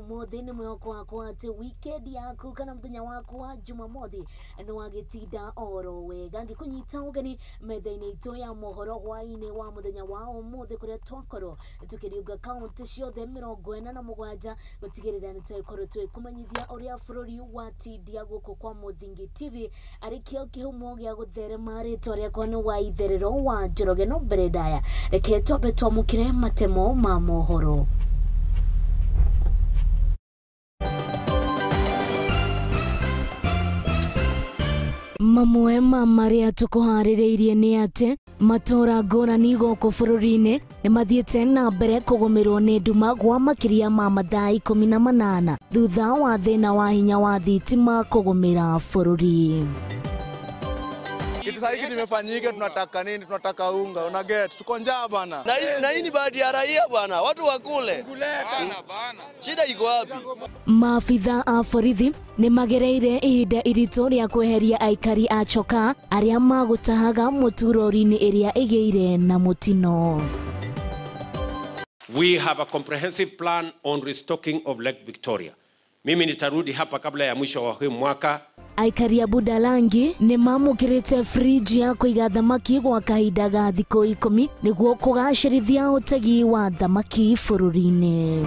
Umuthi ni mwihoko wakwa ati weekend yaku kana muthenya waku wa Jumamothi ni wagitinda oro wega. Ngikunyita ugeni metha-ini itu ya mohoro hwaini wa muthenya wa umuthi, kuria twakorwo tukiriunga kaunti ciothe 47 gutigirira ni twakorwo twikumenyithia uria bururi watindia guku kwa Muthingi TV. Arikio kihumo gia gutherema ritwa riakwa ni wa Itherero wa Njoroge. No mbere ndaya reke twambe twamukire matemo ma mohoro. Mamwe ma maria tukuharĩrĩirie nĩ atĩ matũra ngũrani gũkũ bũrũri-inĩ nĩ mathiĩte na mbere kũgũmĩrwo nĩ nduma gwa makĩria ma mathaa 18 thutha wa thĩna wa hinya wa thitima kũgũmĩra bũrũri. Kitu sahihi kimefanyika, tunataka nini? Tunataka unga, una get, tuko njaa bana. Na hii ni baadhi ya raia bana, watu wakule. Bana bana. Shida iko wapi? Maafitha a borithi nĩ magereire ihinda iritũ rĩa kweheria aikari a Choka arĩa magũtahaga mũtu rori-inĩ ĩrĩa ĩgĩire na mũtino. We have a comprehensive plan on restocking of Lake Victoria. Mimi nitarudi hapa kabla ya mwisho wa huu mwaka. Aikari a Budalangi nĩ mamũkĩrĩte friji ya kũiga thamaki gwa kahinda ga thikũ 10 nĩguo kũgacĩrithia ũtegi wa thamaki bũrũri-inĩ.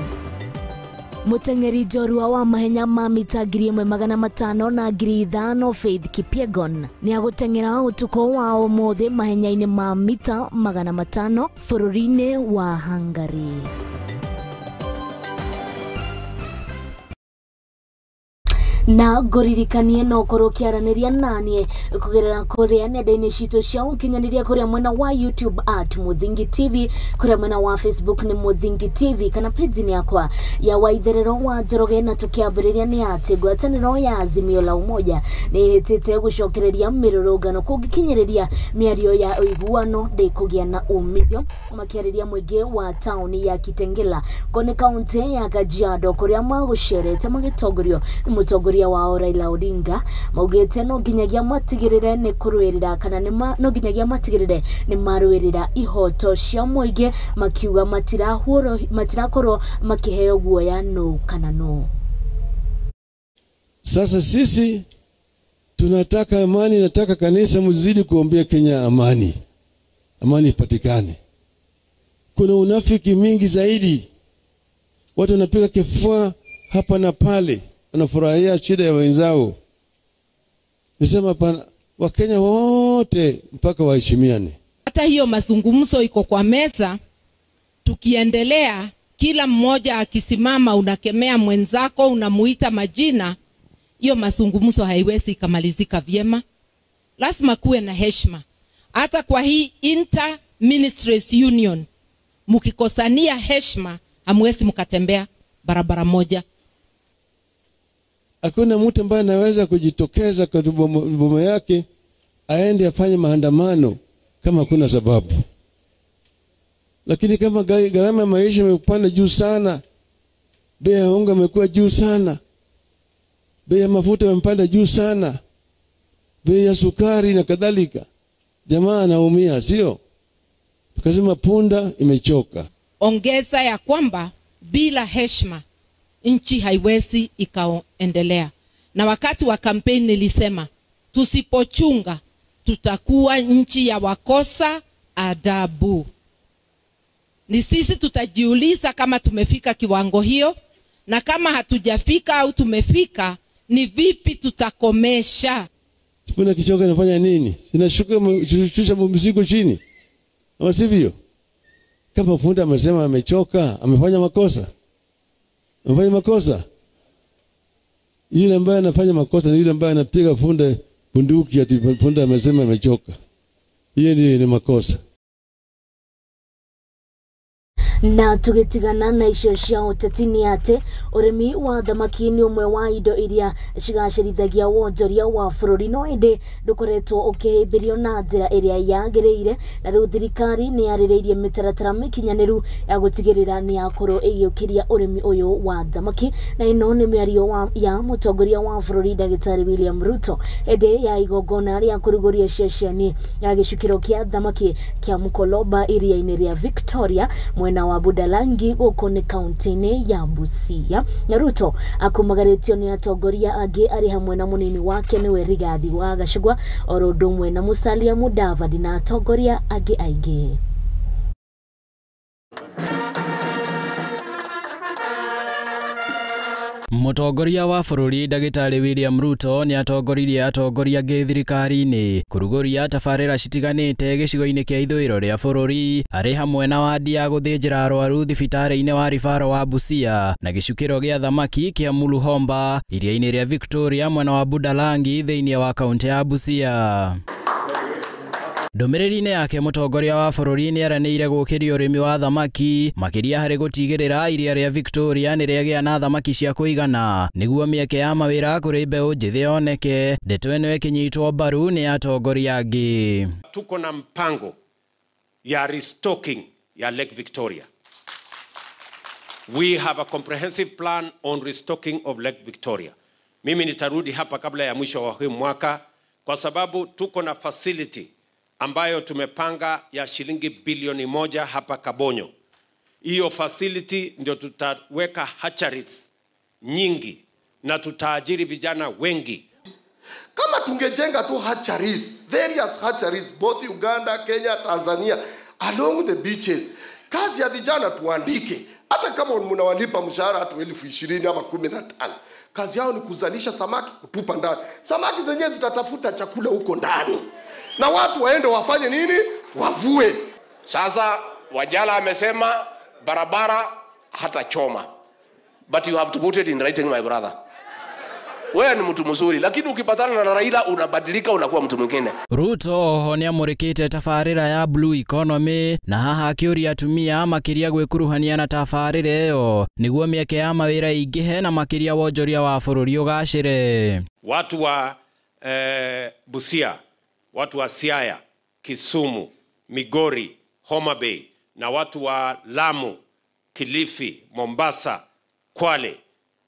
Mũteng'eri njorua wa mahenya ma mita 1500 na 5000 Faith Kipyegon nĩ agũteng'era ũtukũ wa ũmũthĩ mahenya-inĩ ma mita 500 bũrũri-inĩ wa Hungary. Na ngũririkanie no ũkorwo ũkĩaranĩria naniĩ kũgerera kũrĩa nenda-inĩ citũ cia ũkinyanĩria, kũrĩa mwena wa YouTube at Muthingi TV, kũrĩa mwena wa Facebook nĩ Muthingi TV, kana page-inĩ yakwa ya Waitherero wa Njoroge. Na tũkĩambĩrĩria nĩ atĩ ngwatanĩro ya Azimio la Umoja nĩ ĩhĩtĩte gũcokereria mĩrũrũngano kũngĩkinyĩrĩria mĩario ya ũiguano ndĩkũgĩa na umithio. Makĩarĩria mũingĩ wa taũni ya Kitengela kone kaunti ya Kajiado kũrĩa magũcerete magĩtongorio nĩ mũtongoria wao Raila Odinga, maugĩte no nginyagia matigĩrĩre nĩ kũrũĩrĩra kana no nginyagia matigĩrĩre nĩ marũĩrĩra ihoto cia mũingĩ, makiuga matirakorwo makĩheo guoya no kana no. Sasa sisi tunataka amani, nataka kanisa mzidi kuombea Kenya amani, amani ipatikane. Kuna unafiki mingi zaidi, watu wanapiga kifua hapa na pale, wanafurahia shida ya wenzao. Nisema hapana, Wakenya wote mpaka waheshimiane. Hata hiyo mazungumzo iko kwa meza, tukiendelea kila mmoja akisimama unakemea mwenzako, unamuita majina, hiyo mazungumzo haiwezi ikamalizika vyema. Lazima kuwe na heshima. Hata kwa hii Inter Ministries Union, mukikosania heshima hamwezi mkatembea barabara moja. Hakuna mtu ambaye anaweza kujitokeza kwa boma yake aende afanye maandamano kama hakuna sababu. Lakini kama gharama ya maisha imepanda juu sana, bei ya unga imekuwa juu sana, bei ya mafuta imepanda juu sana, bei ya sukari na kadhalika, jamaa anaumia, sio? Tukasema punda imechoka. Ongeza ya kwamba bila heshima nchi haiwezi ikaendelea. Na wakati wa kampeni nilisema tusipochunga tutakuwa nchi ya wakosa adabu. Ni sisi tutajiuliza kama tumefika kiwango hiyo, na kama hatujafika au tumefika, ni vipi tutakomesha. Punda kichoka inafanya nini? Inashuka, shusha mzigo chini. Ama sivyo? Kama punda amesema amechoka, amefanya makosa. Amefanya makosa. Yule ambaye anafanya makosa ni yule ambaye anapiga punda bunduki ati punda amesema amechoka. Hiyo ndio ni makosa. Na tugitigana na icio cia ũteti nĩ atĩ ũrĩmi wa thamaki nĩ ũmwe wa indo iria cigacĩrithagia wonjoria wa bũrũri, no ĩndĩ ndũkoretwo ũkĩhĩmbĩrio na njĩra ĩrĩa yagĩrĩire. Na rĩu thirikari nĩ yarĩrĩirie mĩtaratara mĩkinyanĩru ya gũtigĩrĩra nĩ yakorwo ĩgĩũkĩria ũrĩmi ũyũ wa thamaki. Na ĩno nĩ mĩario ya mũtongoria wa bũrũri Ndagĩtarĩ William Ruto hĩndĩ ya igongona rĩa kũrugũria ceceni ya gĩcukĩro kĩa thamaki kĩa Mukoloba iria-inĩ rĩa Victoria mwena wa wa Budalangi gũkũ nĩ kaunti-inĩ ya Busia. Na Ruto akumagarĩtio nĩ atongoria angĩ arĩ hamwe na mũnini wake nĩwe Rigathi wa Gachagua oro ũndũ ũmwe na Musalia Mudavadi na atongoria angĩ aingĩ. Mũtongoria wa bũrũri Ndagĩtarĩ William Ruto nĩ atongoririe atongoria angĩ thirikari-inĩ kũrugũria tabarĩra citiganĩte gĩcigo-inĩ kĩa ithũĩro rĩa bũrũri arĩ hamwe na wadi ya gũthĩnjĩra arwaru thibitarĩ-inĩ wa Rifaro wa Busia na gĩcukĩro gĩa thamaki kĩa Muluhomba iria-inĩ rĩa Victoria mwena wa Budalangi thĩinĩ wa kaunti ya Busia. Ndũmĩrĩri-inĩ yake mũtongoria wa bũrũri nĩeranĩire gũkĩria ũrĩmi wa thamaki makĩria harĩ gũtigĩrĩra iria rĩa Victoria nĩrĩagĩa na thamaki cia kũigana nĩguo mĩeke ya mawĩra kũrĩ mbeũ njĩthĩ yoneke. Ndeto ĩno ĩkĩnyitwo mbaru nĩ atongoria angĩ. Tuko na mpango ya restocking ya Lake Victoria. We have a comprehensive plan on restocking of Lake Victoria. Mimi nitarudi hapa kabla ya mwisho wa huu mwaka kwa sababu tuko na facility ambayo tumepanga ya shilingi bilioni 1 hapa Kabonyo. Hiyo facility ndio tutaweka hatcheries nyingi na tutaajiri vijana wengi. Kama tungejenga tu hatcheries, various hatcheries both Uganda, Kenya, Tanzania along the beaches. Kazi ya vijana tuandike, hata kama mnawalipa mshahara hata 20,000 ama 15. Kazi yao ni kuzalisha samaki, kutupa ndani. Samaki zenyewe zitatafuta chakula huko ndani. Na watu waende wafanye nini? Wavue. Sasa Wajala amesema barabara hata choma. But you have to put it in writing, my brother. Wewe ni mtu mzuri, lakini ukipatana na Raila unabadilika unakuwa mtu mwingine. Ruto oho nĩamũrĩkĩte tabarĩra ya Blue Economy na haha akĩũria atumia makĩria gwĩkuruhania na tabarĩra ĩyo nĩguo mĩeke ya mawĩra ĩingĩhe na makĩria wonjoria wa bũrũri ũgacĩre. Watu wa Busia, watu wa Siaya, Kisumu, Migori, Homa Bay na watu wa Lamu, Kilifi, Mombasa, Kwale.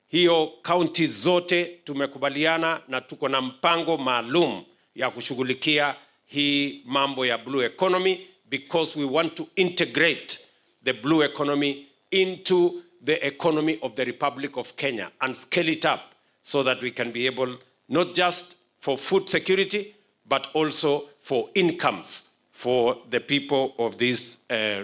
Hiyo kaunti zote tumekubaliana na tuko na mpango maalum ya kushughulikia hii mambo ya blue economy because we want to integrate the blue economy into the economy of the Republic of Kenya and scale it up so that we can be able not just for food security but also for incomes for the people of this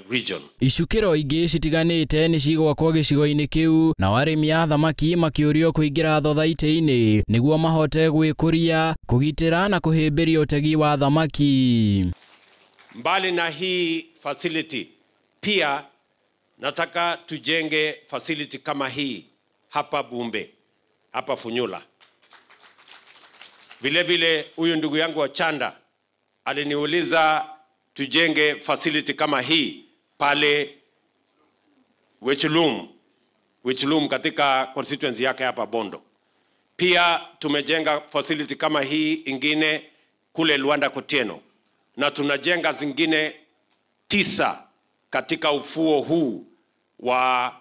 region. Icukĩro ingĩ citiganĩte nĩ cigwakwo gĩcigo-inĩ kĩu na arĩmi a thamaki makĩũrio kũingĩra thothaitĩ-inĩ nĩguo mahote gwĩkũria, kũgitĩra na kũhĩmbĩria ũtegi wa thamaki. Mbali na hii facility, pia nataka tujenge facility kama hii hapa Bumbe, hapa Funyula. Vile vile huyu ndugu yangu wa Chanda aliniuliza tujenge facility kama hii pale Wechulum katika constituency yake hapa Bondo. Pia tumejenga facility kama hii ingine kule Luanda Kotieno, na tunajenga zingine 9 katika ufuo huu wa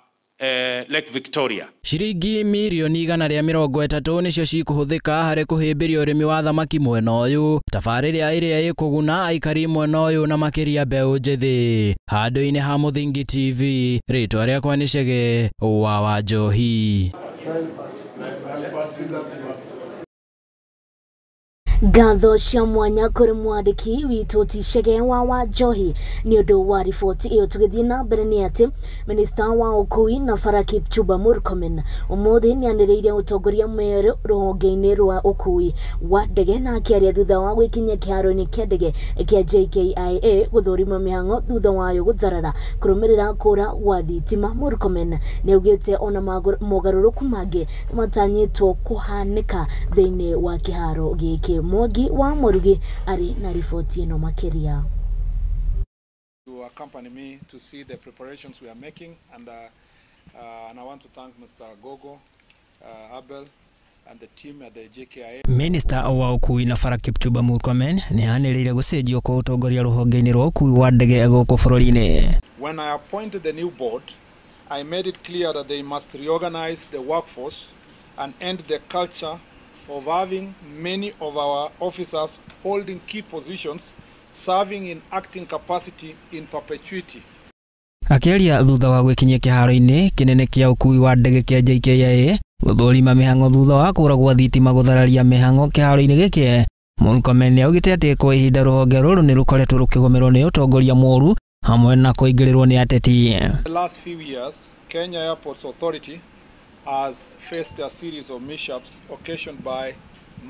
Lake Victoria. Ciringi mirioni 130 nĩcio cikũhũthĩka harĩ kũhĩmbĩria ũrĩmi wa thamaki mwena ũyũ, tabarĩra ĩrĩa ĩkũguna aikari mwena ũyũ na makĩria mbeũ njĩthĩ. Handũ-inĩ ha Mũthingi TV, rĩtwa rĩakwa nĩ Chege wa Wanjohi. Ngatho cia mwanya kũrĩ mwandĩki witũ ti Chege wa Wanjohi nĩ ũndũ wa riboti ĩyo. Tũgĩthiĩ na mbere nĩ atĩ minista wa ũkui na bara Kipchumba Murkomen ũmũthĩ nĩanĩrĩire ũtongoria mwerũ rũhonge-inĩ rwa ũkui wa ndege na akĩaria thutha wa gwĩkinyia kĩharo-inĩ kĩa ndege kĩa JKIA gũthũrima mĩhang'o thutha wayo gũtharara kũrũmĩrĩra kũra gwa thitima. Murkomen nĩaugĩte ona mogarũrũku mangĩ matanyĩtwo kũhanĩka thĩinĩ wa kĩharo gĩkĩ. Mwangi wa Murugi ari na riboti ĩno makĩria. To accompany me to see the preparations we are making, and I want to thank Mr. Gogo, Abel and the team at the JKIA. Minister wa ũkui na bara Kipchumba Murkomen nĩanĩrĩire gũcenjio kwa ũtongoria rũhonge-inĩ rwa ũkui wa ndege gũkũ bũrũri-inĩ. When I appointed the new board, I made it clear that they must reorganize the workforce and end the culture of having many of our officers holding key positions, serving in acting capacity in perpetuity. Akĩaria thutha wa gwĩkinyia kĩharo-inĩ kĩnene kĩa ũkui wa ndege kĩa JKIA gũthũrima mĩhang'o thutha wa kũra gwa thitima gũthararia mĩhang'o kĩharo-inĩ gĩkĩ, Murkomen nĩaugĩte atĩ kwa ihinda rũhonge rũrũ nĩ rũkoretwo rũkĩgũmĩrwo nĩ ũtongoria mũũru hamwe na kũingĩrĩrwo nĩ ateti. The last few years, Kenya Airports Authority has faced a series of mishaps occasioned by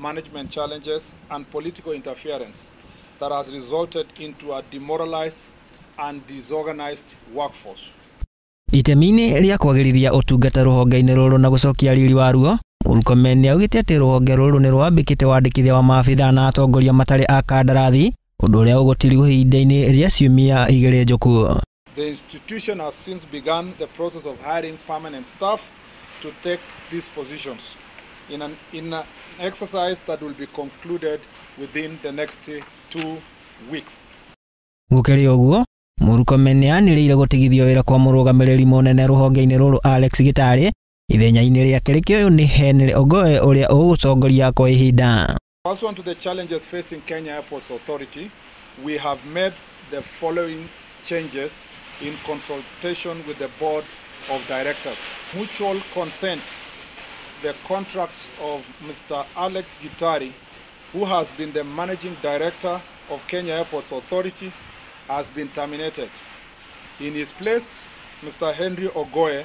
management challenges and political interference that has resulted into a demoralized and disorganized workforce. Itemi-inĩ rĩa kwagĩrithia ũtungata rũhonge-inĩ rũrũ na gũcokia riri waruo, Murkomen nĩaugĩte atĩ rũhonge rũrũ nĩ rwambĩkĩte wandĩkithia wa maabithaa na atongoria matarĩ a kandarathi, ũndũ ũrĩa ũgũtirwo ihinda-inĩ rĩa ciumia igĩrĩ njũku. The institution has since begun the process of hiring permanent staff to take these positions in an exercise that will be concluded within the next 2 weeks. Gũkĩrĩ ũguo, Murkomen nĩanĩrĩire gũtigithio wĩra kwa mũrũgamĩrĩri mũnene rũhonge-inĩ rũrũ Alex Gitari, ithenya-inĩ rĩake rĩkĩoywo nĩ Henry Ogoe ũrĩa ũgũtongoria kwa ihinda. Pursuant to the challenges facing Kenya Airports Authority, we have made the following changes in consultation with the board of directors. Mutual consent, the contract of Mr. Alex Gitari, who has been the managing director of Kenya Airports Authority, has been terminated. In his place, Mr. Henry Ogoe,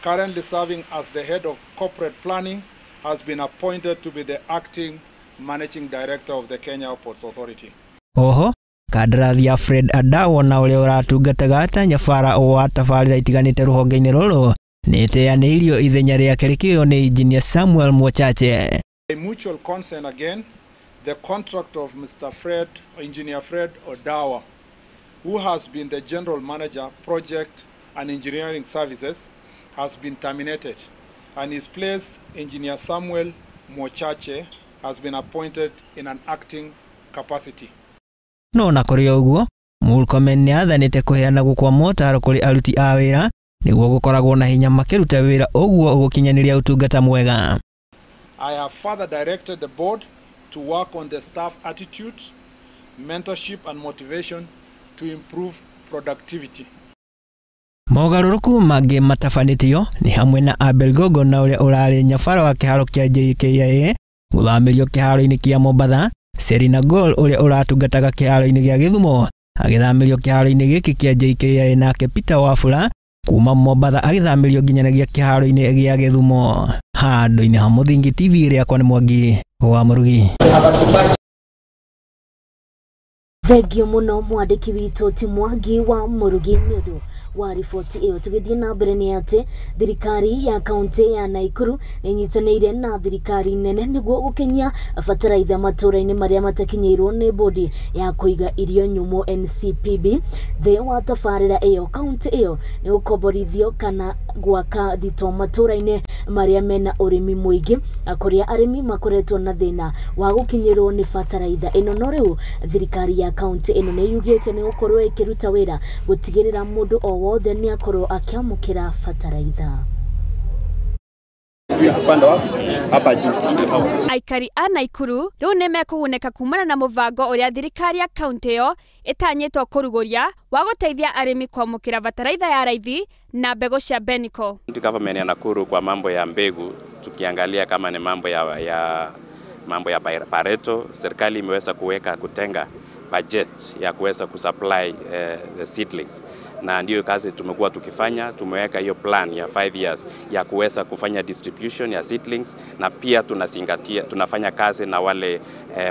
currently serving as the head of corporate planning, has been appointed to be the acting managing director of the Kenya Airports Authority. Oho, kandarathi ya Fred Adawo na ũrĩa ũratungataga ta nyabara wa tabarĩra itiganĩte rũhonge-inĩ rũrũ nĩĩteanĩirio ithenya rĩake rĩkĩoywo nĩ Engineer Samuel Mwachache. By mutual consent again, the contract of Mr. Fred, Engineer Fred Odawa, who has been the general manager, project and engineering services, has been terminated, and his place, Engineer Samuel Mwachache, has been appointed in an acting capacity. No na kũrĩ ũguo, Murkomen nĩathanĩte kũheanagwo kwa motaro kũrĩ aruti a wĩra nĩguo gũkoragwo na hinya makĩruta wĩra ũguo gũkinyanĩria ũtungata mwega. I have further directed the board to work on the staff attitude, mentorship and motivation to improve productivity. Mogarũrũku mangĩ matabanĩtio nĩ hamwe na Abel Gogo na ũrĩa ũrarĩ nyabara wa kĩharo kĩa JKIA gũthamĩrio kĩharo-inĩ kĩa Mombatha, Serina Gol ũrĩa ũratungataga kĩharo-inĩ gĩa Gĩthumo agĩthamĩrio kĩharo-inĩ gĩkĩ kĩa JKIA, nake Peter Wafula kuma Mombatha agĩthamĩrio nginyanagia kĩharo-inĩ gĩa Gĩthumo. Handũ-inĩ ha Mũthingi TV rĩakwa nĩ Mwangi wa Mũrugi. Thengio mũno mwandĩki witũ ti Mwangi wa Mũrugi nĩ ũndũ wa riboti ĩyo. Tũgĩthiĩ na mbere nĩ atĩ thirikari ya kaunti ya Naikuru nĩnyitanĩire na thirikari nene nĩguo gũkinyia bataraitha matũũra-inĩ marĩa matakinyĩirwo nĩ bodi ya kũiga irio nyũmũ NCPB. Thĩ wa tabarĩra ĩyo, kaunti ĩyo nĩ gũkomborithio kana gwaka thito matũũra-inĩ marĩa mena ũrĩmi mũingĩ, kũrĩa arĩmi makoretwo na thĩna wa gũkinyĩrwo nĩ bataraitha ĩno. No rĩu thirikari ya kaunti ĩno nĩ yugĩte nĩ gũkorwo ĩkĩruta wĩra gũtigĩrĩra mũndũ o wothe nĩ akorwo akĩamũkĩra bataraitha. Aikari a Naikuru rĩu nĩ mekũgunĩka kumana na mũbango ũrĩa thirikari ya kaunti ĩyo ĩtanyĩtwo kũrugũria wa gũteithia arĩmi kwamũkĩra bataraitha ya raithi na mbegũ cia Beniko. Government ya Nakuru kwa mambo ya mbegu, tukiangalia kama ni mambo ya mambo ya Pareto, serikali imeweza kuweka kutenga budget ya kuweza kusupply the seedlings, na ndiyo kazi tumekuwa tukifanya. Tumeweka hiyo plan ya 5 years ya kuweza kufanya distribution ya seedlings, na pia tunazingatia, tunafanya kazi na wale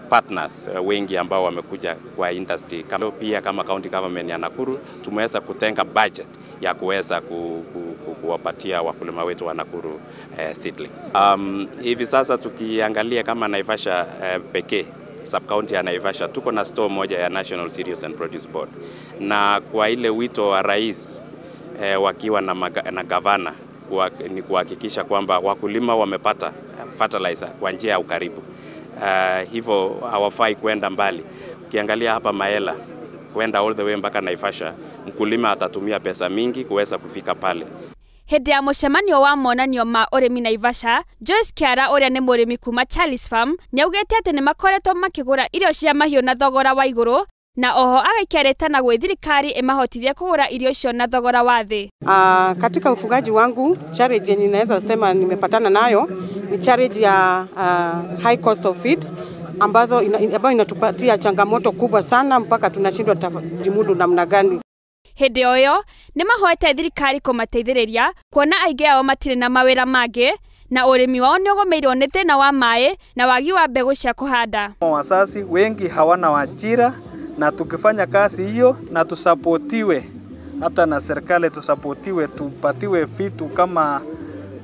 partners wengi ambao wamekuja kwa industry. Kama pia kama county government ya Nakuru tumeweza kutenga budget ya kuweza kuwapatia wakulima wetu wa Nakuru seedlings. Hivi sasa tukiangalia kama Naivasha pekee, sub-county ya Naivasha, tuko na store moja ya National Cereals and Produce Board. Na kwa ile wito wa rais wakiwa na gavana ni kuhakikisha kwamba wakulima wamepata fertilizer kwa njia ya ukaribu. Hivyo hawafai kwenda mbali. Ukiangalia hapa Maela kwenda all the way mpaka Naivasha, mkulima atatumia pesa mingi kuweza kufika pale. Hĩndĩ ya mũcemanio wa monanio ma ũrĩmi Naivasha, Joyce Kiara ũrĩa nĩ mũrĩmi kuma Charles Farm nĩaugĩte atĩ nĩmakoretwo makĩgũra irio cia mahiũ na thogora wa igũrũ na oho agaikia rĩtana gwĩ thirikari ĩmahotithie kũgũra irio icio na thogora wa thĩ. Katika ufugaji wangu challenge yenye naweza sema nimepatana nayo ni challenge ya high cost of feed ambazo ambayo inatupatia changamoto kubwa sana mpaka tunashindwa tujimudu namna gani. Hĩndĩ o ĩyo nĩ mahoete thirikari kũmateithĩrĩria kuona aingĩ ao matirĩ na mawĩra mangĩ na ũrĩmi wao nĩ ũgũmĩirwo nĩ thĩna wa maĩ na wagi wa mbegũ cia kũhanda. Wazazi wengi hawana ajira, na tukifanya kazi hiyo na tusapotiwe hata na serikali, tusapotiwe tupatiwe vitu kama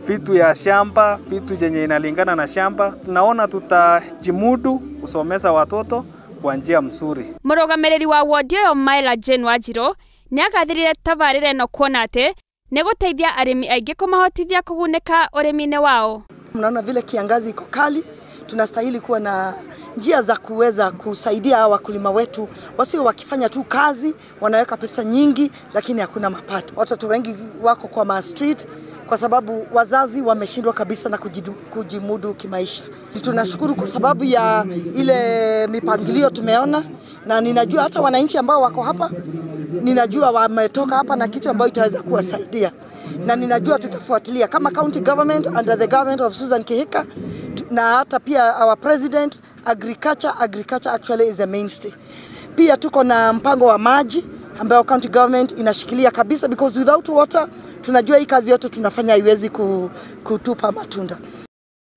vitu ya shamba, vitu yenye inalingana na shamba, tunaona tutajimudu kusomesa watoto kwa njia mzuri. Mũrũgamĩrĩri wa wodi ĩyo Maela Jane Wanjiru nĩagathĩrĩire tabarĩra ĩno kuona atĩ nĩ gũteithia arĩmi aingĩ kũmahotithia kũgunĩka ũrĩmi-inĩ wao. Mnaona vile kiangazi iko kali, tunastahili kuwa na njia za kuweza kusaidia wakulima wetu wasio wakifanya tu kazi wanaweka pesa nyingi lakini hakuna mapato. Watoto wengi wako kwa ma street kwa sababu wazazi wameshindwa kabisa na kujimudu kimaisha. Tunashukuru kwa sababu ya ile mipangilio tumeona, na ninajua hata wananchi ambao wako hapa, ninajua wametoka hapa na kitu ambayo itaweza kuwasaidia. Na ninajua tutafuatilia kama county government under the government of Susan Kihika, na hata pia our president, agriculture actually is the mainstay. Pia tuko na mpango wa maji ambayo county government inashikilia kabisa, because without water tunajua hii kazi yote tunafanya haiwezi kutupa matunda.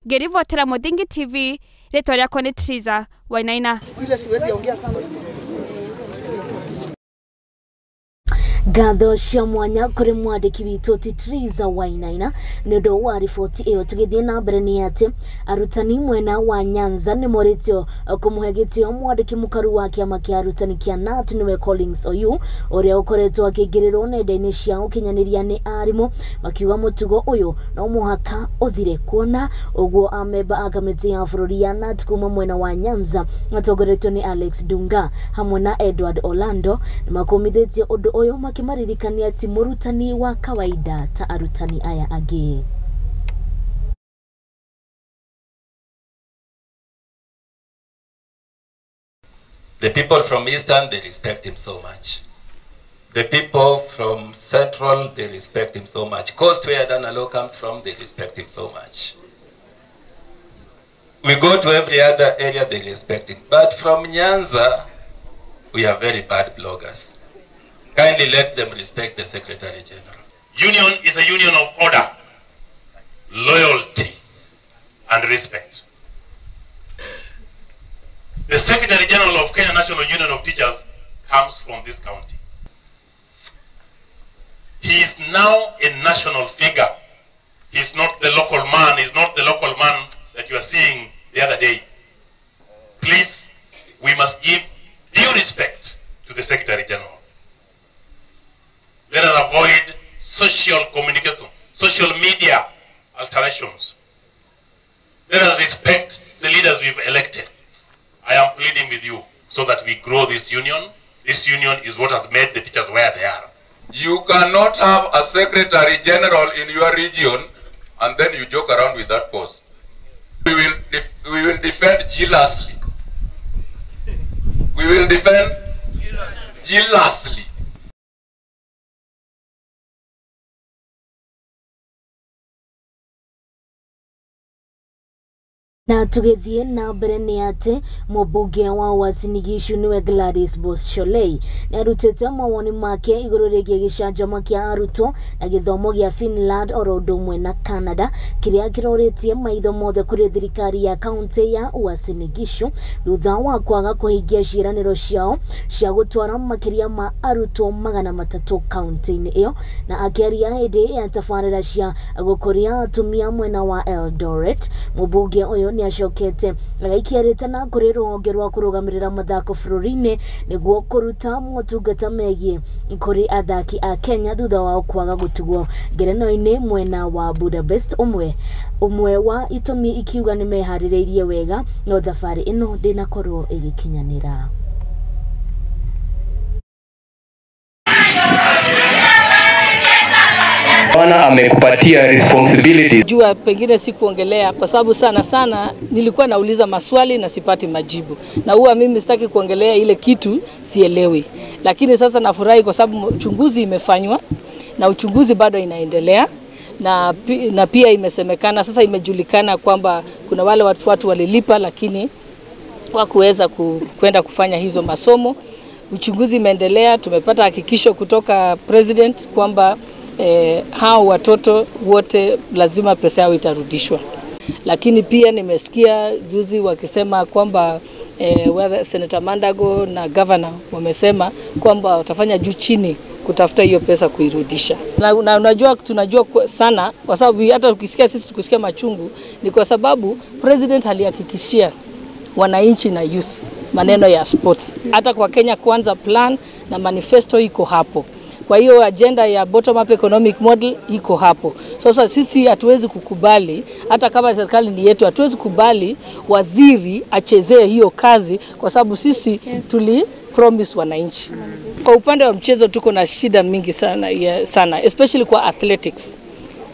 Ngĩribotera Mũthingi TV, rĩtwa rĩakwa nĩ Triza Wainaina. Ile siwezi ongea sana. Ngatho cia mwanya kũrĩ mwandĩki witũ ti Triza Wainaina nĩ ũndũ wa riboti ĩyo. Tũgĩthiĩ na mbere nĩ atĩ arutani mwena wa Nyanza nĩ morĩtio kũmũhe gĩtĩo mwandĩki mũkaru wa kĩama kĩa arutani kĩa KNUT nĩwe Collins Oyu ũrĩa ũkoretwo akĩingĩrĩrwo nenda-inĩ cia ũkinyanĩria nĩ arimũ makiuga mũtugo ũyũ no mũhaka ũthire, kuona ũguo amemba a kamĩtĩ ya bũrũri ya KNUT kuma mwena wa Nyanza matongoretio nĩ Alex Dunga hamwe na Edward Orlando nĩ makũmithĩtie ũndũ ũyũ makimaririkania ti mũrutani wa kawaida ta arutani aya angĩ. The people from Eastern, they respect him so much. The people from Central, they respect him so much. Coast, where Danalo comes from, they respect him so much. We go to every other area, they respect him. But from Nyanza, we are very bad bloggers. Kindly let them respect the Secretary General. Union is a union of order, loyalty, and respect. The Secretary General of Kenya National Union of Teachers comes from this county. He is now a national figure. He is not the local man. He is not the local man that you are seeing the other day. Please, we must give due respect to the Secretary General. Let us avoid social communication, social media alterations. Let us respect the leaders we've elected. I am pleading with you so that we grow this union. This union is what has made the teachers where they are. You cannot have a Secretary General in your region and then you joke around with that post. We will defend jealously. We will defend jealously. Na tugithie na mbere ni ati mũmbunge wa Uasin Gishu niwe Gladys Boss-Shollei nĩarutĩte mawoni make igũrũ rĩgiĩ gĩcanjama kĩa arutwo na gĩthomo gĩa Finland oro ũndũ ũmwe na Canada kĩrĩa kĩrorĩtie maitho mothe kũrĩ thirikari ya kaunti ya Uasin Gishu thutha wa kwaga kũhingia ciĩranĩro ciao cia gũtwara makĩria ma arutwo 300 kaunti-inĩ ĩyo. Na akĩaria hĩndĩ ya tabarĩra cia gũkũria atumia mwena wa Eldoret, mũmbunge ũyũ nĩacokete agaikia rĩtana kũrĩ rũhonge rwa kũrũgamĩrĩra mathako bũrũri-inĩ nĩguo kũruta motungata megiĩ kũrĩ athaki a Kenya thutha wao kwaga gũtugwo ngerenwa-inĩ mwena wa Budapest, ũmwe wa itũmi ikiuga nĩmeharĩrĩirie wega no thabarĩ ĩno ndĩnakorwo ĩgĩkinyanĩra. Bwana amekupatia responsibility. Jua pengine sikuongelea kwa sababu sana sana nilikuwa nauliza maswali na sipati majibu, na huwa mimi sitaki kuongelea ile kitu sielewi. Lakini sasa nafurahi kwa sababu uchunguzi imefanywa na uchunguzi bado inaendelea, na pia imesemekana sasa, imejulikana kwamba kuna wale watu walilipa lakini hawakuweza kwenda kufanya hizo masomo. Uchunguzi imeendelea, tumepata hakikisho kutoka president kwamba hao watoto wote lazima pesa yao itarudishwa. Lakini pia nimesikia juzi wakisema kwamba Senator Mandago na governor wamesema kwamba watafanya juu chini kutafuta hiyo pesa kuirudisha. Na unajua, tunajua sana kwa sababu hata ukisikia sisi tukusikia machungu ni kwa sababu president alihakikishia wananchi na youth maneno ya sports. Hata kwa Kenya Kwanza plan na manifesto iko hapo. Kwa hiyo agenda ya bottom up economic model iko hapo. Sasa sisi hatuwezi kukubali, hata kama serikali ni yetu, hatuwezi kubali waziri achezee hiyo kazi kwa sababu sisi tuli promise wananchi. Kwa upande wa mchezo tuko na shida mingi sana, sana especially kwa athletics.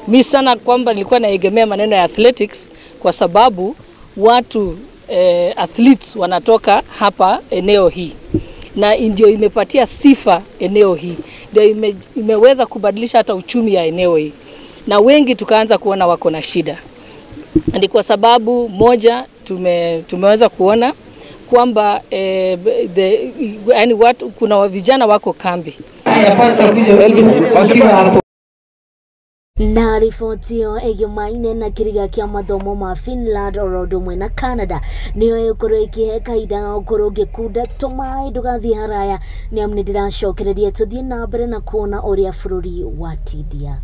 Mi sana kwamba nilikuwa naegemea maneno ya athletics kwa sababu watu athletes wanatoka hapa eneo hii, na ndio imepatia sifa eneo hii, ndio imeweza kubadilisha hata uchumi ya eneo hii, na wengi tukaanza kuona wako na shida. Ni kwa sababu moja tumeweza kuona kwamba yani watu, kuna vijana wako kambi. Na riboti ĩyo ĩgĩmaine na kĩriga kĩa mathomo ma Finland oro ũndũ ũmwe na Canada nĩyo ĩgũkorwo ĩkĩhe kahinda ga gũkorwo ngĩkunda tũmaĩ ndũgathiĩ haraya nĩ amu nĩndĩracokereria tũthiĩ na mbere na kuona ũrĩa bũrũri watindia.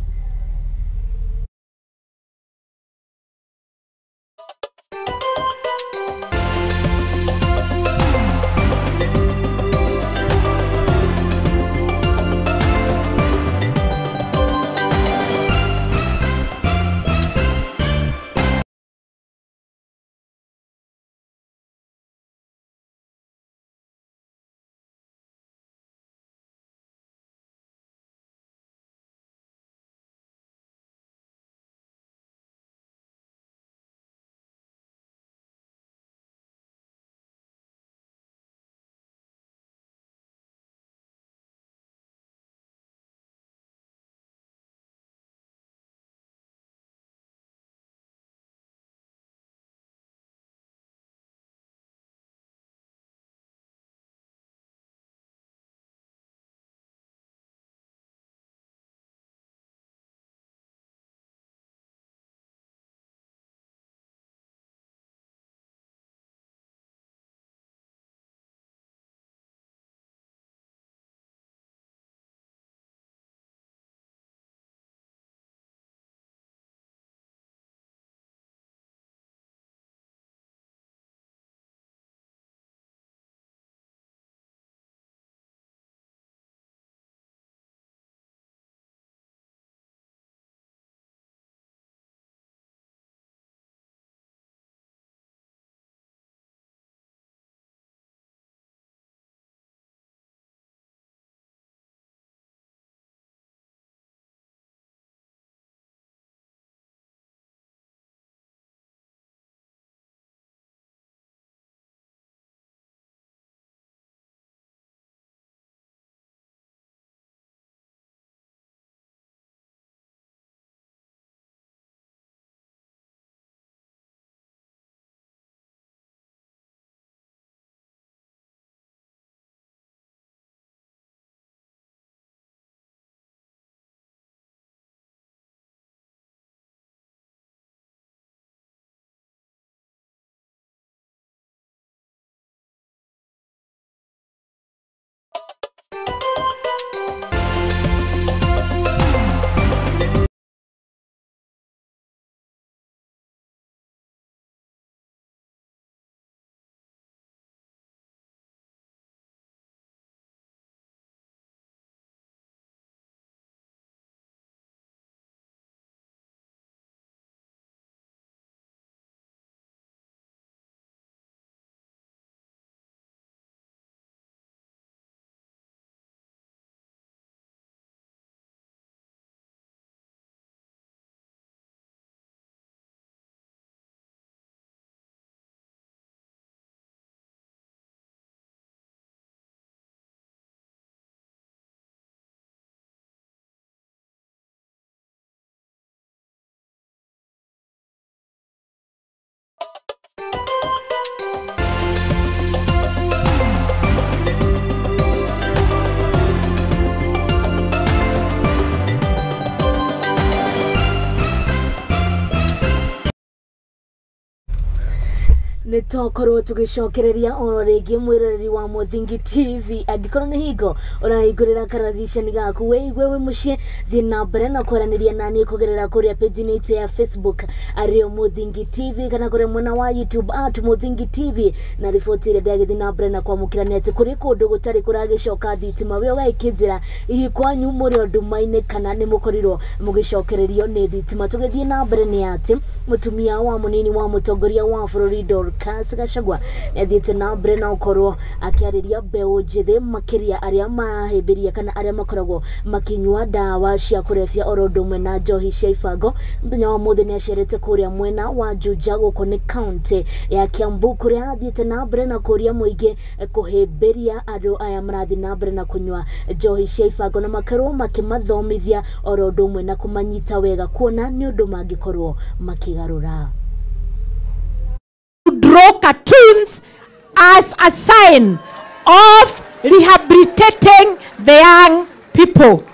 Nĩ tokorwo tũgĩcokereria oro rĩngĩ mwĩroreri wa Mũthingi TV. Angĩkorwo nĩ hingo ũrahingũrĩra karaviceni gaku wĩigue wĩ mũciĩ, thiĩ na mbere na kwaranĩria naniĩ kũgerera kũrĩa page-inĩ itũ ya Facebook arĩo Mũthingi TV, kana kũrĩa mwena wa YouTube at Mũthingi TV. Na riboti ĩrĩa ndagĩthiĩ na mbere na kwamũkĩra nĩ atĩ kũrĩ kũndũ gũtarĩ kũragĩcoka thitima. We ũgagĩkĩnjĩra hihi kwanyu mũrĩ o nduma-inĩ kana nĩ mũkorirwo mũgĩcokererio nĩ thitima. Tũgĩthiĩ na mbere nĩ atĩ mũtumia wa mũnini wa mũtongoria wa bũrũri Dorcas Gachagua nĩathiĩte na mbere na gũkorwo akĩarĩria mbeũ njĩthĩ makĩria arĩa marahĩmbĩria kana arĩa makoragwo makĩnyua ndawa cia kũrebia oro ũndũ ũmwe na njohi cia ibango. Mũthenya wa ũmũthĩ nĩacerete kũrĩa mwena wa Juja gũkũ nĩ kaũntĩ ya Kiambu, kũrĩa athiĩte na mbere na kũria mũingĩ kũhĩmbĩria andũ aya marathiĩ na mbere na kũnyua njohi cia ibango na makorwo makĩmathomithia oro ũndũ ũmwe na kũmanyita wega kuona nĩ ũndũ mangĩkorwo makĩgarũra. Draw cartoons as a sign of rehabilitating the young people.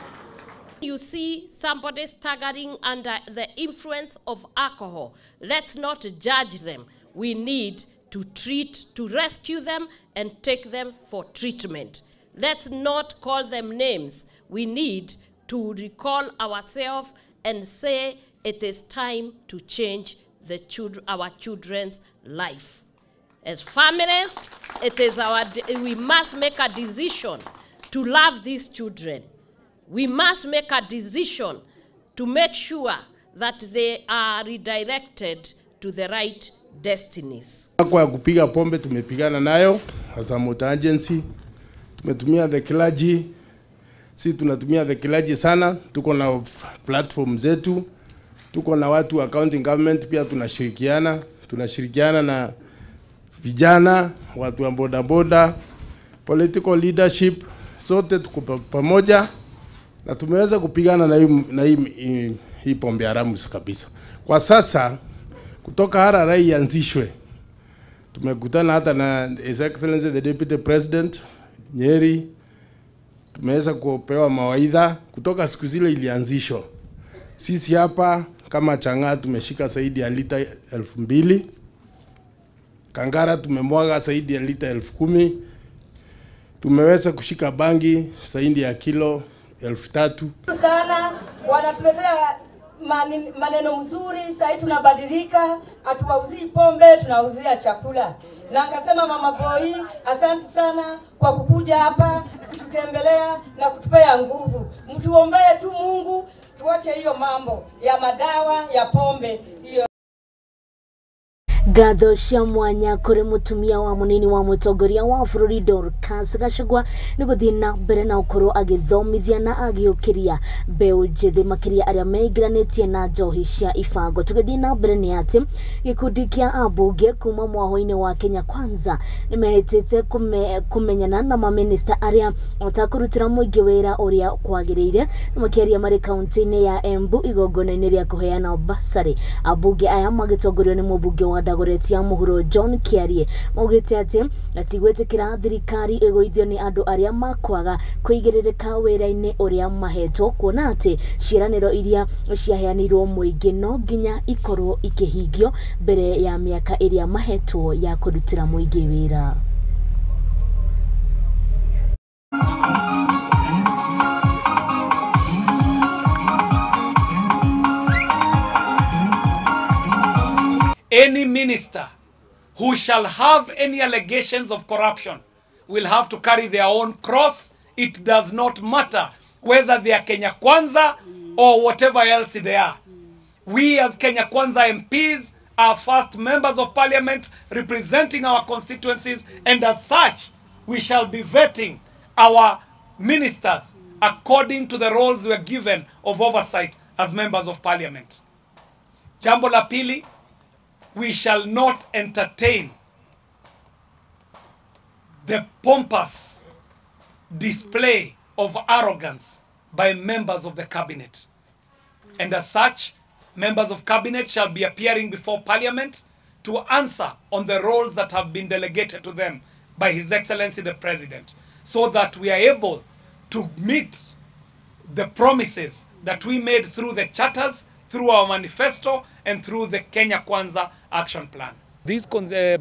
You see somebody staggering under the influence of alcohol. Let's not judge them. We need to treat, to rescue them and take them for treatment. Let's not call them names. We need to recall ourselves and say it is time to change the our children's life. As families, it is our, we must make a decision to love these children. We must make a decision to make sure that they are redirected to the right destinies. Kwa kupiga pombe tumepigana nayo as a motor agency, tumetumia the clergy, si tunatumia the clergy sana, tuko na platform zetu, tuko na watu wa county government pia tunashirikiana na vijana, watu wa boda boda, political leadership, sote tuko pamoja na tumeweza kupigana na hii pombe haramu kabisa. Kwa sasa kutoka RRA ianzishwe, tumekutana hata na His Excellency the Deputy President Nyeri, tumeweza kupewa mawaidha kutoka siku zile ilianzishwa. Sisi hapa kama Chang'aa tumeshika zaidi ya lita 2000, Kangara tumemwaga zaidi ya lita 10,000, tumeweza kushika bangi zaidi ya kilo 3,000. Sana wanatuletea maneno mzuri, sasa tunabadilika, hatuwauzii pombe, tunauzia chakula. Na akasema Mama Boy, asante sana kwa kukuja hapa kututembelea na kutupea nguvu. Mtuombee tu Mungu tuache hiyo mambo ya madawa ya pombe hiyo. Ngatho cia mwanya kũrĩ mũtumia wa mũnini wa mũtongoria wa bũrũri Dorcas Gachagua nĩ gũthiĩ na mbere na gũkorwo agĩthomithia na agĩũkĩria mbeũ njĩthĩ makĩria arĩa meingĩranĩtie na njohi cia ibango. Tũgĩthiĩ na mbere nĩ atĩ gĩkundi kĩa ambunge kuma mwaho-inĩ wa Kenya Kwanza nĩmehĩtĩte kũmenyana na mamĩnĩsta arĩa matakũrutĩra mũingĩ wĩra ũrĩa kwagĩrĩire, makĩaria marĩ kaunti-inĩ ya Embu igongona-inĩ rĩa kũheana basarĩ. Ambunge aya magĩtongorio nĩ mũmbunge wa Dagoretti ya Mũhuro John Kiarie maugĩte atĩ atigwĩtĩkĩra thirikari ĩgũithio nĩ andũ arĩa makwaga kũigĩrĩrĩka wĩra-inĩ ũrĩa mahetwo, kuona atĩ ciĩranĩro iria ciaheanirwo mũingĩ no nginya ikorwo ikĩhingio mbere ya mĩaka ĩrĩa mahetwo ya kũrutĩra mũingĩ wĩra. Any minister who shall have any allegations of corruption will have to carry their own cross. It does not matter whether they are Kenya Kwanza or whatever else they are. We as Kenya Kwanza MPs are first members of parliament representing our constituencies, and as such, we shall be vetting our ministers according to the roles we are given of oversight as members of parliament. Jambo la pili, we shall not entertain the pompous display of arrogance by members of the cabinet. And as such, members of cabinet shall be appearing before parliament to answer on the roles that have been delegated to them by His Excellency the President, so that we are able to meet the promises that we made through the charters, through our manifesto, and through the Kenya Kwanza Action Plan. These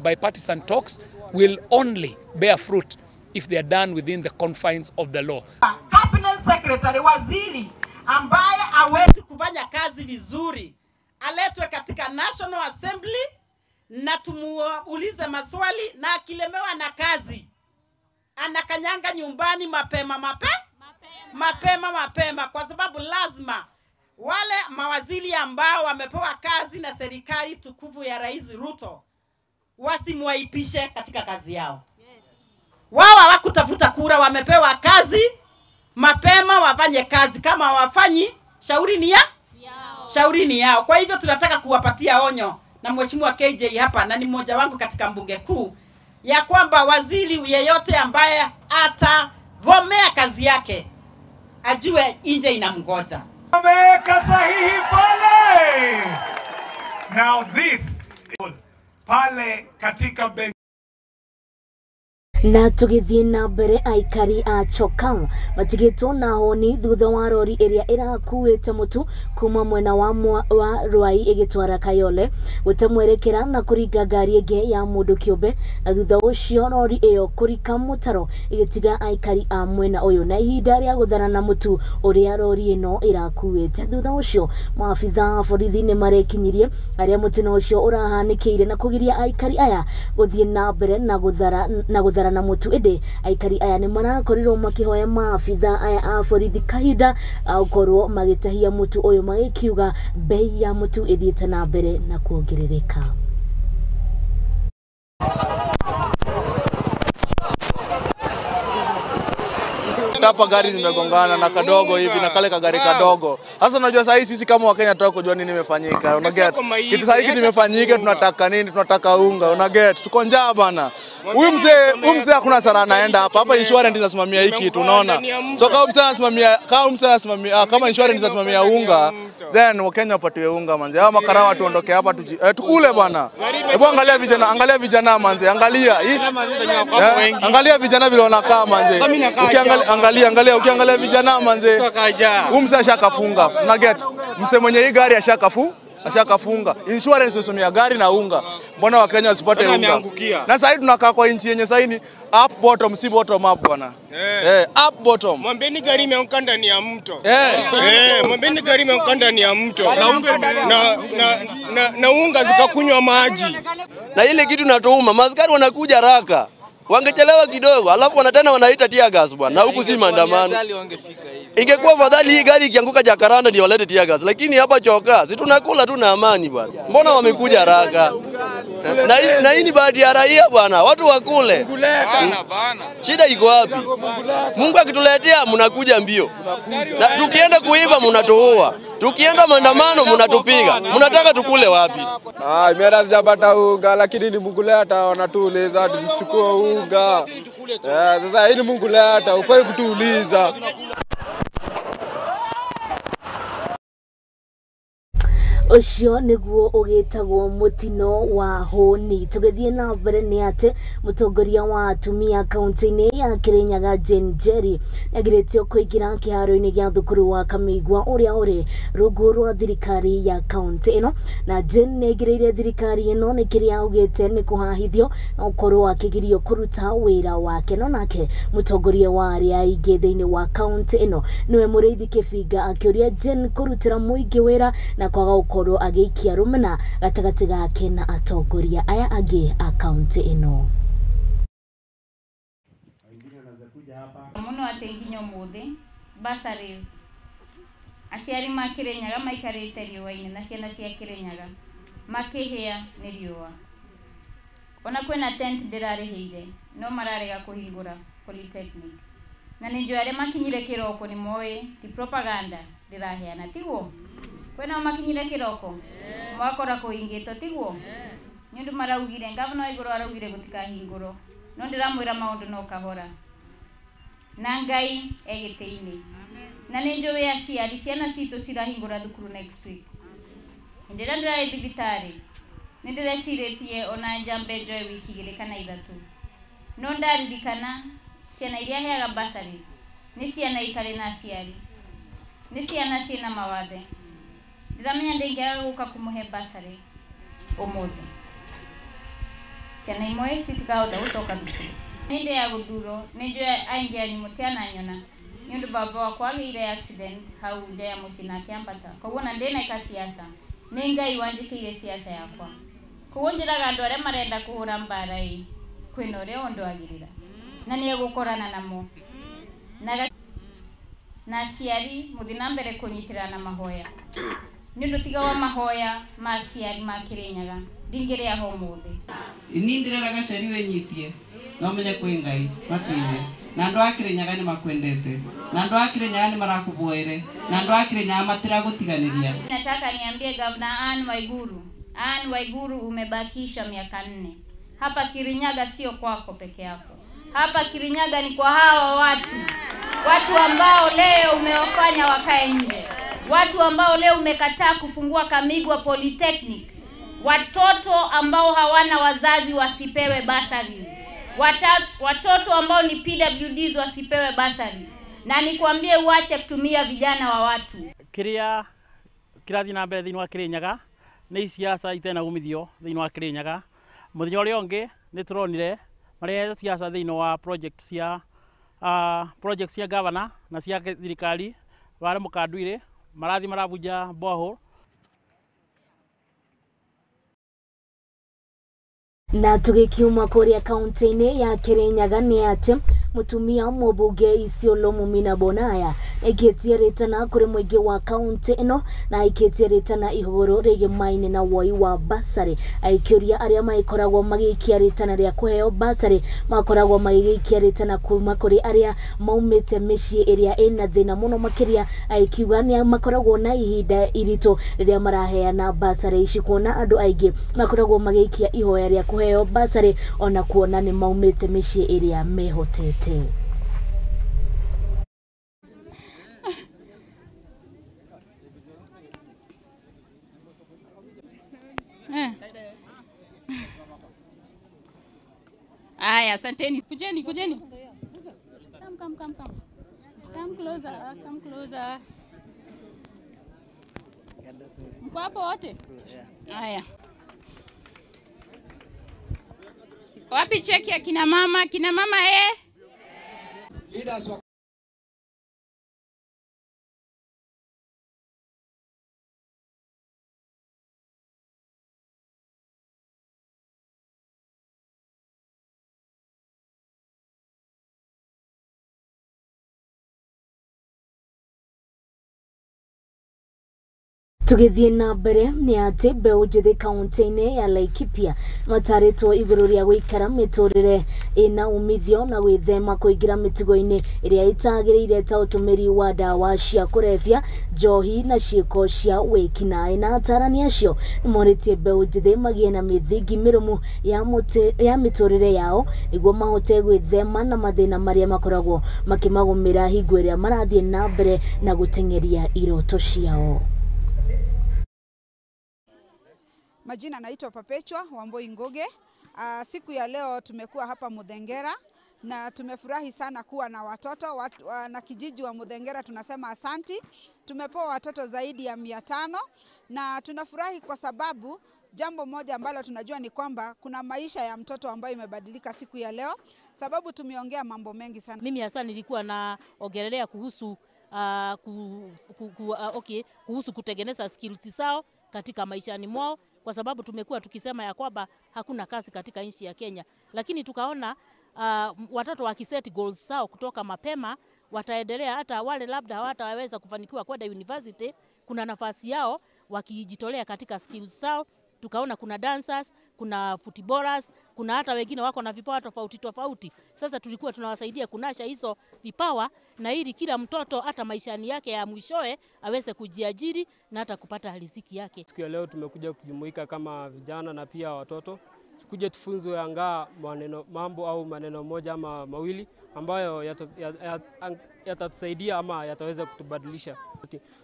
bipartisan talks will only bear fruit if they are done within the confines of the law. Cabinet Secretary, waziri ambaye hawezi kufanya kazi vizuri aletwe katika National Assembly na tumuulize maswali, na akilemewa na kazi anakanyanga nyumbani mapema mapema mapema, kwa sababu lazima wale mawaziri ambao wamepewa kazi na serikali tukufu ya Rais Ruto wasimwaipishe katika kazi yao. Wao hawakutafuta kura, wamepewa kazi mapema wafanye kazi. Kama hawafanyi, shauri ni ya shauri ni yao. Kwa hivyo tunataka kuwapatia onyo na Mheshimiwa KJ hapa, na ni mmoja wangu katika mbunge kuu, ya kwamba waziri yeyote ambaye atagomea kazi yake ajue nje inamgoja. Ameweka sahihi pale. Now this pale katika benki. Na tugithie na mbere, aikari a Chokao matigitwo na honi thutha wa rori ĩrĩa ĩrakuĩte mũtu kuma mwena wa Ruai ĩgĩtwara Kayole gũte na kũringa ngari ĩngĩ ya mũndũ kĩũmbe, na thutha ũcio rori ĩyo kũrika mũtaro ĩgĩtiga aikari a mwena ũyũ na ihinda rĩa gũtharana mũtu ũrĩa rori ĩno ĩrakuĩte. Thutha ũcio maabitha a borithi nĩ marekinyirie arĩa mũtino ũcio ũrahanĩkĩire na kũgiria aikari aya gũthiĩ na mbere na gũthara na mũtu, ĩndĩ aikari aya nĩ marakorirwo makĩhoya maabitha aya a borithi kahinda gũkorwo magĩtahia mũtu ũyũ, magĩkiuga bei ya mũtu ĩthiĩte na mbere na kuongerereka. Hapa gari zimegongana na kadogo hivi na kale kagari kadogo. Sasa unajua sasa sisi kama Wakenya tunataka kujua nini imefanyika. Una get? Kitu sasa hiki kimefanyika, tunataka nini? Tunataka unga. Una get? Tuko njaa bana. Huyu mzee hakuna hasara anaenda hapa. Hapa insurance inasimamia hiki kitu, unaona? So kama mzee anasimamia, kama insurance inasimamia unga, then Wakenya wapatiwe unga manze. Hawa makarawa tuondoke hapa tukule bana. Hebu angalia vijana manze. Angalia. Angalia vijana vile wanakaa manze. Ukiangalia ukiangalia vijana manze. Huyu mzee ashakafunga. Una get? Mzee mwenye hii gari ashakafunga. Insurance imesimamia gari na unga. Mbona Wakenya wasipate unga? Na sasa hivi tunakaa kwa nchi yenye sasa ni up bottom, si bottom up bwana. Up bottom. Mwambeni gari imeanguka ndani ya mto. Mwambeni gari imeanguka ndani ya mto. Na unga zikakunywa maji. Na ile kitu natuuma, maskari wanakuja haraka. Wangechelewa kidogo, alafu wanatena wanaita tear gas bwana. Na huku si maandamano. Ingekuwa fadhali hii gari ikianguka Jacaranda ndio walete tear gas, lakini hapa Chokaa si tunakula tu na amani bwana. Mbona wamekuja haraka? Na hii ni baadhi ya raia bwana, watu wakule. Shida iko wapi? Mungu akituletea mnakuja mbio. Na tukienda kuiba mnatuua. Tukienda maandamano mnatupiga. Mnataka tukule wapi? Mimi hata sijapata unga, lakini ni Mungu leta, wanatuuliza tusichukue unga. Sasa hii ni Mungu leta, ufai kutuuliza. Ucio niguo ugitagwo mutino wa honi. Tugithie na mbere ni ati mutongoria wa atumia kaunti-ini ya Kirinyaga Jane Njeri niagiritio kuingira kiharo-ini gia thukuru wa Kamigwa uria uri rungu rwa thirikari ya kaunti ino, na Jane niaingiriire thirikari ino ni kiria augite ni kuhahithio na ukorwo akigirio kuruta wira wake. No nake mutongoria wa aria aingi thiini wa kaunti ino niwe Muriithi Kibinga akiuria Jane kurutira muingi wira na kwaga gukorwo agĩikia rũmena gatagatĩ gake na atongoria aya angĩ a kaunti ĩno. Muno atĩ nginya ũmũthĩ bursaries aciari ma Kirinyaga maikarĩte riũa-inĩ na ciana cia Kirinyaga makĩhĩa nĩ riũa. Ona kwĩna tent ndĩrarĩhĩire no mararega kũhingũra polytechnic, na nĩ njũĩ arĩa makinyire kĩroko nĩ moĩ ti propaganda ndĩraheana, tiguo? Kwena makinyire kiroko mwakora kuhingitwo, tiguo? Ni undu maraugire ngavana wa iguru araugire gutikahingurwo, no ndiramwira maundu no kahora na Ngai egitiini. Na ni njũĩ aciari ciana citũ cirahingũra thukuru next week. Hĩndĩ ĩrĩa ndĩrarĩ thibitarĩ nĩ ndĩrecirĩtie ona njambe njoe wiki igĩrĩ kana ithatũ, no ndaririkana ciana iria heaga bursaries nĩ ciana itarĩ na aciari, nĩ ciana ciĩna mawathe. Ndiramenya ndingĩaga gũka kũmũhe bursary ũmũthĩ. Ciana imwe citikahota gũcoka thukuru. Nĩ ya gũthurwo nĩ njũĩ aingĩ anyu mũtiananyona nĩ ũndũ baba wakwa agĩire accident hau nja ya mũciĩ na akĩambata. Koguo na ndĩnaika siasa nĩ Ngai wanjĩkĩire siasa yakwa. Koguo njĩraga andũ arĩa marenda kũhũra mbara ĩ kwĩna ũrĩa ũndwagĩrĩra na nĩ egũkorana namo. Na aciari mũthiĩ na mbere kũnyitĩrĩra na mahoya nĩ ũndũ tiga wa mahoya ma aciari ma Kĩrĩnyaga ndingĩrĩa ho ũmũthĩ. Ni ndĩrera gaceri wĩnyitie no menye kwĩ Ngai matu-inĩ na andũ a Kĩrĩnyaga nĩ makwendete na andũ a Kĩrĩnyaga nĩ marakũboere na andũ a Kĩrĩnyaga matiragũtiganĩria. Nataka niambie Governor Anne Waiguru, Anne Waiguru umebakisha miaka 4. Hapa Kirinyaga sio kwako peke yako. Hapa Kirinyaga ni kwa hawa watu. Watu ambao leo umewafanya wakae nje. Watu ambao leo umekataa kufungua Kamigwa Polytechnic. Watoto ambao hawana wazazi wasipewe bursaries. Watoto ambao ni PWDs wasipewe bursary. Na nikwambie uache kutumia vijana wa watu. Kiria kirathi na mbere thiini wa Kirinyaga ni siasa itena umithio thiini wa Kirinyaga. Muthenya uria ungi ni turonire marehe siasa thiini wa project cia governor na cia thirikari wale mukanduire marathi marabunja borehole. Na tugikiuma kuria kaunti-inĩ ya Kirinyaga nĩ atĩ mutumia mũbunge Isiolo Mumina Bonaya aikĩtie rĩtana kũrĩ mũingĩ wa kaunti ĩno na aikĩtie rĩtana igũrũ rĩgiĩ maini na woi wa basarĩ aikĩũria arĩa magĩkoragwo magĩikia rĩtana rĩa kũheo basarĩ makoragwo magĩikia rĩtana kuma kũrĩ arĩa maumĩte mĩciĩ ĩrĩa ĩna thĩna mũno makĩria aikiuga nĩ makoragwo na ihinda iritũ rĩrĩa maraheana basarĩ ici kuona andũ aingĩ makoragwo magĩikia ihoya rĩa kũheo basarĩ ona kuona nĩ maumĩte mĩciĩ ĩrĩa mehotete. Aya, asanteni. Kujeni, kujeni. Come, come, come, come. Come closer, come closer. Mko hapo wote? Aya. Wapi cheki ya kina mama? Kina mama eh? Leaders wa Tugithie na mbere nĩ atĩ mbeũ njĩthĩ kaunti-inĩ ya Laikipia matarĩtwo igũrũ rĩa gũikara mĩtũrĩre ĩna umithio na gwĩthema kũingĩra mĩtugo-inĩ ĩrĩa ĩtagĩrĩire ta ũtũmĩri wa ndawa cia kũrebia, njohi na ciĩko cia wĩkinaĩ. Na atarani acio nĩmorĩtie mbeũ njĩthĩ magĩe na mĩthingi mĩrũmu ya mĩtũrĩre yao nĩguo mahote gwĩthema na mathĩna marĩa makoragwo makĩmagũmĩra hingo ĩrĩa marathiĩ na mbere na gũteng'eria iroto ciao. Majina naitwa Perpetua Wamboi Nguge. Siku ya leo tumekuwa hapa Muthengera na tumefurahi sana kuwa na watoto na kijiji wa Muthengera. Tunasema asanti. Tumepewa watoto zaidi ya 500 na tunafurahi kwa sababu jambo moja ambalo tunajua ni kwamba kuna maisha ya mtoto ambayo imebadilika siku ya leo, sababu tumeongea mambo mengi sana. Mimi hasa nilikuwa naongelea kuhusu kuhusu kutengeneza skills zao katika maishani mwao, kwa sababu tumekuwa tukisema ya kwamba hakuna kazi katika nchi ya Kenya, lakini tukaona watoto wakiset goals zao kutoka mapema wataendelea. Hata wale labda hawataweza kufanikiwa kwenda university, kuna nafasi yao wakijitolea katika skills zao. Tukaona kuna dancers, kuna footballers, kuna hata wengine wako na vipawa tofauti tofauti. Sasa tulikuwa tunawasaidia kunasha hizo vipawa, na ili kila mtoto hata maishani yake ya mwishoe aweze kujiajiri na hata kupata riziki yake. Siku ya leo tumekuja kujumuika kama vijana na pia watoto, tukuje tufunzwe angaa maneno, mambo au maneno moja ama mawili ambayo yatatusaidia ama yataweza kutubadilisha.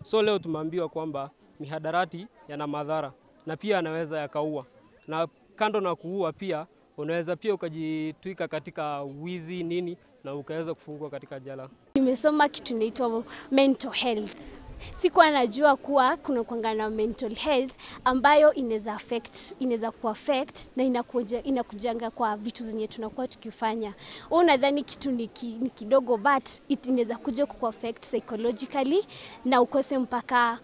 So leo tumeambiwa kwamba mihadarati yana madhara na pia anaweza yakaua, na kando na kuua pia unaweza pia ukajitwika katika wizi nini na ukaweza kufungwa katika jela. Nimesoma kitu inaitwa mental health. Sikuwa najua kuwa kuna kuanga na mental health ambayo inaweza kuaffect na inakujanga kwa vitu zenye tunakuwa tukifanya. Wewe unadhani kitu ni kidogo, but it inaweza kuja kuaffect psychologically na ukose mpaka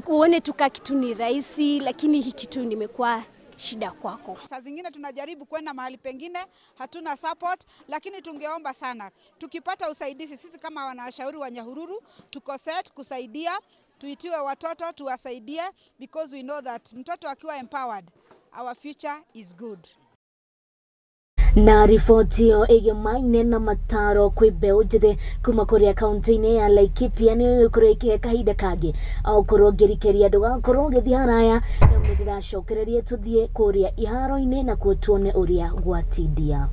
uone tuka kitu ni rahisi, lakini hii kitu nimekuwa shida kwako. Saa zingine tunajaribu kwenda mahali pengine hatuna support, lakini tungeomba sana tukipata usaidizi sisi kama wanashauri wa Nyahururu tuko set kusaidia, tuitiwe watoto tuwasaidie, because we know that mtoto akiwa empowered our future is good. Na riboti ĩyo ĩgemaine na mataro kwĩ mbeũ njĩthĩ kuma kũrĩa kaunti-inĩ ya Laikipia nĩ ĩgũkorwo ĩkĩhe kahinda kangĩ okorwo ngĩrikĩria ndũgakorwo ũgĩthiĩ haraya na nĩ ndĩracokereria tũthiĩ kũrĩa iharo-inĩ na kuo tuone ũrĩa gwatindia.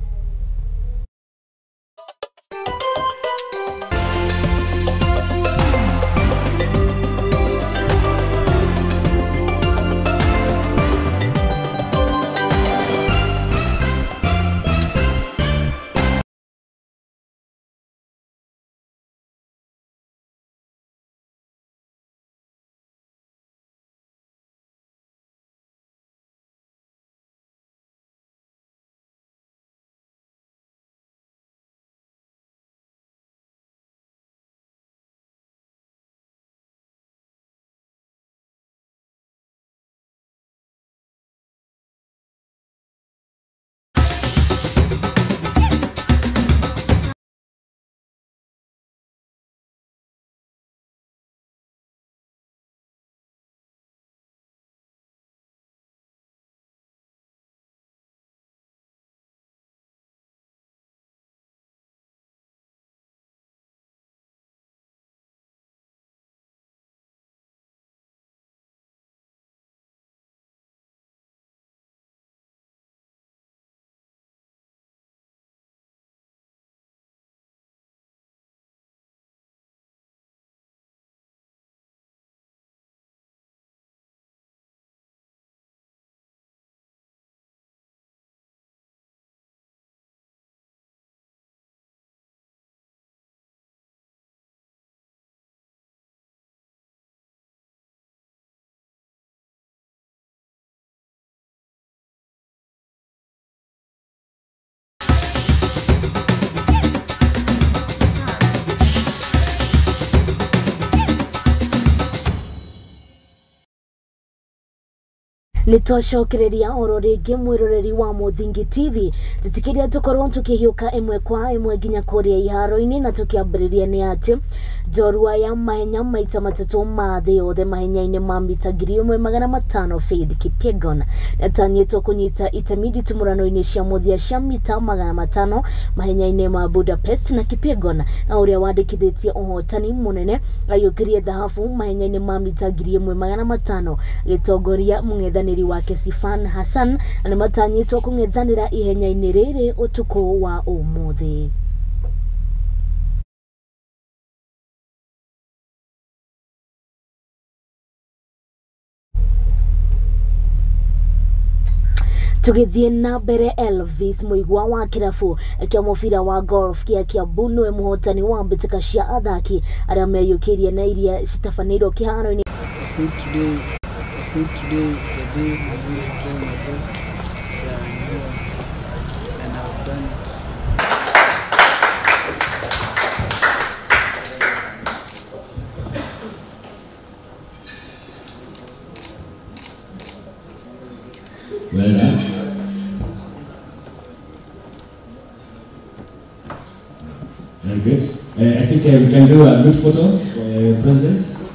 Nitwacokereria oro rĩngĩ mwĩroreri wa Mũthingi TV tũtikĩria tũkorwo tũkĩhiũka ĩmwe kwa ĩmwe nginya kũrĩa iharo-inĩ na tũkĩambĩrĩria nĩ atĩ njorua ya mahenya maita matatũ ma thĩ yothe mahenya-inĩ ma mita 1500 Faith Kipyegon atanyĩtwo kũnyita itemi nditimũrano-inĩ cia mũthia cia mita 500 mahenya-inĩ ma Budapest na Kipyegon na ũrĩa wandĩkithĩtie ũhotani mũnene aiyũkirie thahabu mahenya-inĩ ma mita 1500 agĩtongoria mũng'ethanĩri wake Sifan Hassan na matanyĩtwo kũng'ethanĩra ihenya-inĩ rĩrĩ ũtukũ wa ũmũthĩ. Tũgĩthiĩ na mbere, Elvis Mũigua wa kĩrabu kĩa mũbira wa golf kĩa Kiambu nĩwe mũhotani wa mbĩtĩka cia athaki arĩa meyũkĩirie na iria citabanĩirwo kĩharo-inĩ. I said today is the day I'm going to try my best. Yeah, I know, and I've done it. Well done. Very good. I think we can do a good photo for President.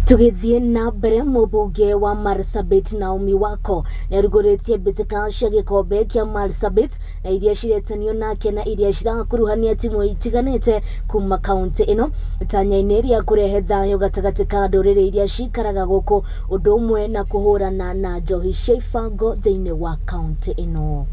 Tũgĩthiĩ na mbere, mũmbunge wa Marsabit Naomi Wako nĩarugũrĩtie mbĩtĩka cia gĩkombe kĩa Marsabit na iria ciretanio nake na iria cirakuruhania timu itiganĩte kuma kaunti ĩno itanya-inĩ rĩa kũrehe thayũ gatagatĩ ka ndũrĩrĩ iria cikaraga gũkũ ũndũ ũmwe na kũhũrana na njohi cia ibango thĩinĩ wa kaunti ĩno.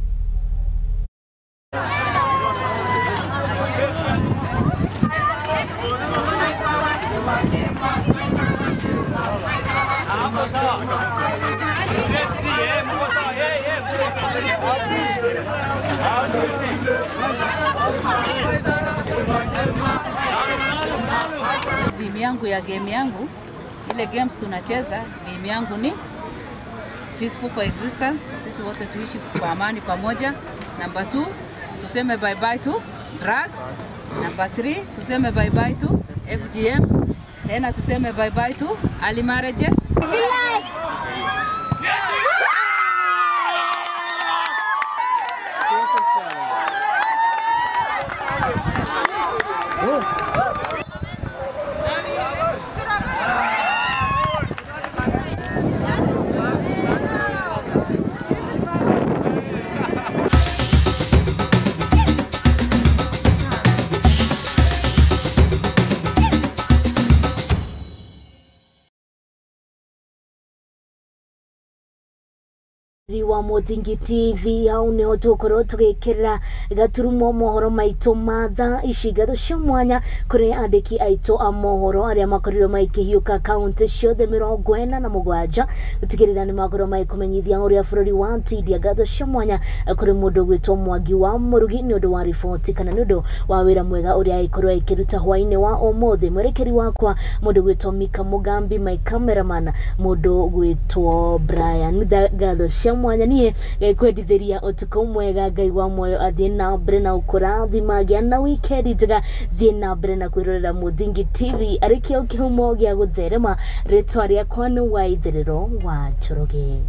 Theme yangu ya game yangu, ile games tunacheza, game yangu ni peaceful coexistence, sisi wote tuishi kwa amani pamoja. Number 2, tuseme bye bye to drugs. Number 3, tuseme bye bye to FGM. Tena tuseme bye bye to early marriages. Wa Muthingi TV hau niho tugukorwo tugikirira gaturumo mohoro maitu ma thaa ici. Ngatho cia mwanya kuri andiki aitu a mohoro aria makorirwo makihiuka kaunti ciothe 47 gutigirira ni makorwo maikumenyithia uria bururi wa tindia. Ngatho cia mwanya kuri mundu gwitwo Mwangi wa Murugi ni undu wa riboti kana ni undu wa wira mwega uria aikorwo aikiruta hwaini wa umuthi. Mwerekeri wakwa mundu gwitwo Mika Mugambi, my cameraman mundu gwitwo Brian. Ngatho cia mwanya nie kwendithiria utuku mwega. Ngai wa moyo athie na mbere na ukurathima gia na wikendi njega. Thie na mbere na kwirorera Muthingi TV arikio kihumo gia gutherema. Ritwa riakwa ni Waitherero wa Njoroge.